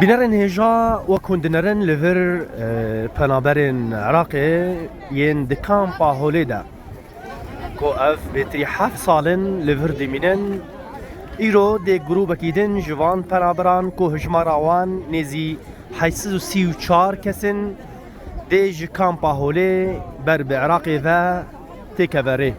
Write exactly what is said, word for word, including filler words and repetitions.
Bînerên hêja, wek hûn dinerin li vir, e, penaberên Iraqê yên di kampa Holê de, ku ev bêtirî heft sal in li vir dimînin, îro dê grûbekî din ji van penaberan ku hijmara wan nêzî heşt sed û sî û çar kes in, dê ji kampa Holê ber bi Iraqê ve têkeve rê.